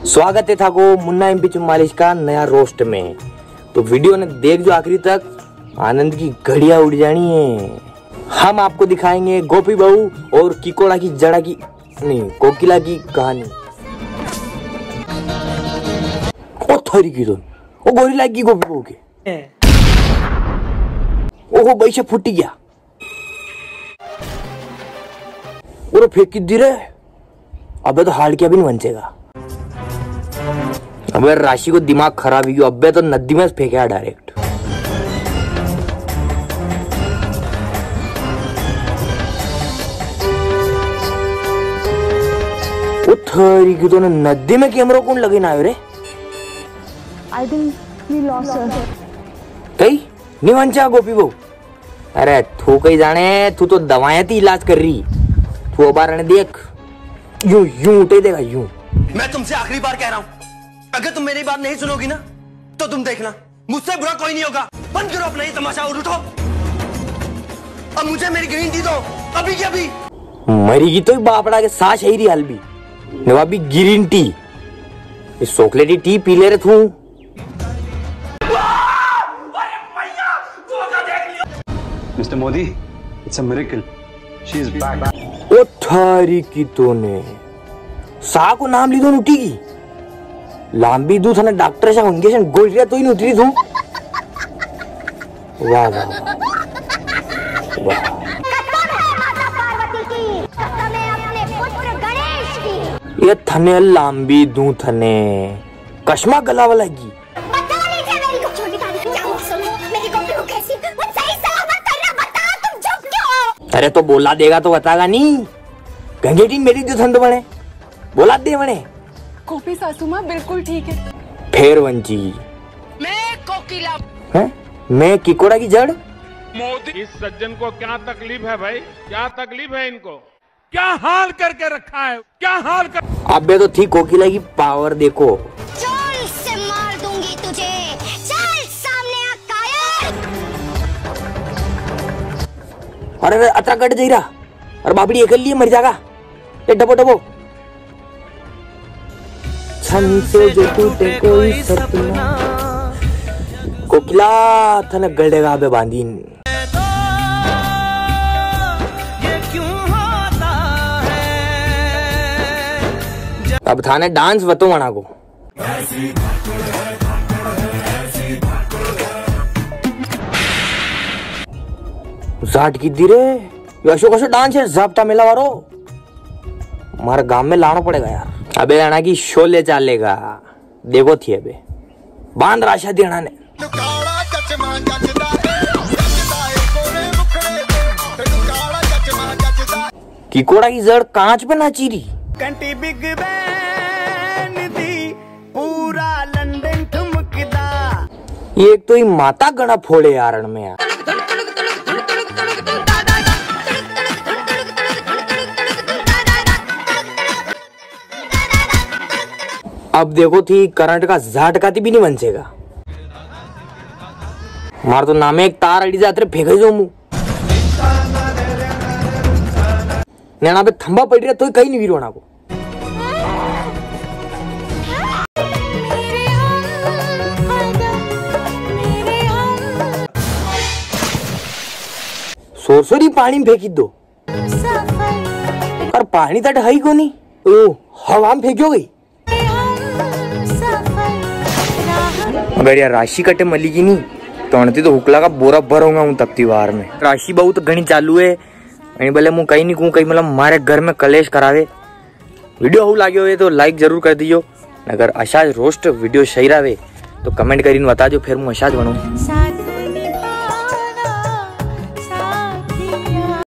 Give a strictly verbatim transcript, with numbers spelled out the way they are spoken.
स्वागत है थाको मुन्ना एमपी चुम्मालीस का नया रोस्ट में। तो वीडियो ने देख जो आखिरी तक, आनंद की घड़िया उड़ जानी है। हम आपको दिखाएंगे गोपी बहू और किकोड़ा की जड़ा की, नहीं, कोकिला की कहानी। ओ थारी की तो, ओ गोरी लागी गोपी बहू के। ओहो, बैशा फूटी गया। ओरे फेंकी दी रे। अबे तो हाल क्या भी नहीं बचेगा। अबे राशि को दिमाग खराब ही गयो, अबे तो नदी में फेंकेगा डायरेक्ट। ओ थारी की तो नदी में कैमरा कौन लगे ना आयो रे? I think we lost her. कई? नी वंचा गोपी बहू। अरे, थू कई जाने, थू तो दवाइयां ती इलाज कर री। थू अबार ने देख, यूं, यूं उठे देगा, यूं। मैं तुमसे आखिरी बार कह रहा हूँ, अगर तुम मेरी बात नहीं सुनोगी ना, तो तुम देखना, मुझसे बुरा कोई नहीं होगा। बंद करो अपना ये तमाशा और उठो। अब मुझे मेरी green tea दो, अभी के अभी। मरी की तो ही बापड़ा के सास है री हाल भी। ने वा भी green tea। ये chocolatey tea पी ले रे थू। Mister Modi, it's a miracle. She is back. ओ थारी की तोने। सा को नाम लीधो ने उठी गी। लांबी दू थने डॉक्टर सा इंजेक्शन गोल रिया तो ही नी उठी री थू। वाह, वाह, वाह। वाह। कसम है माता पार्वती की, कसम है अपने पुत्र गणेश की। ये थने लांबी दू थने। कसमा गलावा लागी। बता नहीं क्या मेरी को छोटी दादी, क्या हुआ सुनो, मेरी को क्यों कैसी, वो सही सलामत कर रहा, बता तुम चुप क्यों हो? अरे तो बोला देगा तो बतागा नी। गंगेटी मेरी जो थंद बने। बोला दे बने। कॉपी सासू माँ बिल्कुल ठीक है। फेर वंची। मैं कोकिला। हैं? मैं किकोड़ा की जड़? मोदी, इस सज्जन को क्या तकलीफ है भाई? क्या तकलीफ है इनको? क्या हाल करके रखा है, क्या हाल कर। अबे तो थी कोकिला की पावर देखो। चल से मार दूंगी तुझे, चल सामने आ कायर। अरे, अरे, अतरा कट जई रहा। अरे बापड़ी, एकली मर जागा। ए, डबो, डबो। छन से जो टूटे कोई सपना। कोकिला, थने गड़े का बे बांधीन। अब थाने डांस बतो वणा को। झाट की दी रे, यो अशो कसो डांस है, झापटा मेला वारो। मारे गांव में लाणो पड़ेगा यार। अबे अणा की शोले चालेगा। देखो थी अबे। बांध राशा दी अणा ने। किकोड़ा की जड़ कांच पे नाची री। कंटी बिग बैन दी, पूरा लंदन ठुमकदा। ये एक तो ही माता घणा फोड़े यार अण में यार। अब देखो थी करंट का झाटका ती भी नी बचेगा। मार तो नामे एक तार अड़ी जात रे, फेंक ही दो मुंह। नैना पे थंबा पड़ रहा तो कहीं नहीं वीरो अणा को। सोरसोरी पानी में फेंकी दो। और पानी तट है ही कोनी। ओ, हवा में फेंक्यो गई। अगर यार राशि कटे मली की नी, तो अणती तो हुकला का बोरा भरूंगा हूँ तपती वार में। राशि बहुत घणी चालू है। अणी भले मु कहीं नी कहूँ, कहीं मतलब मारे घर में कलेश करावे। वीडियो हऊ लाग्यो हो तो like जरूर कर दीजो। अगर अशाज रोस्ट वीडियो सही रहे तो comment करीने बता दो, फिर मु अशाज बनूं।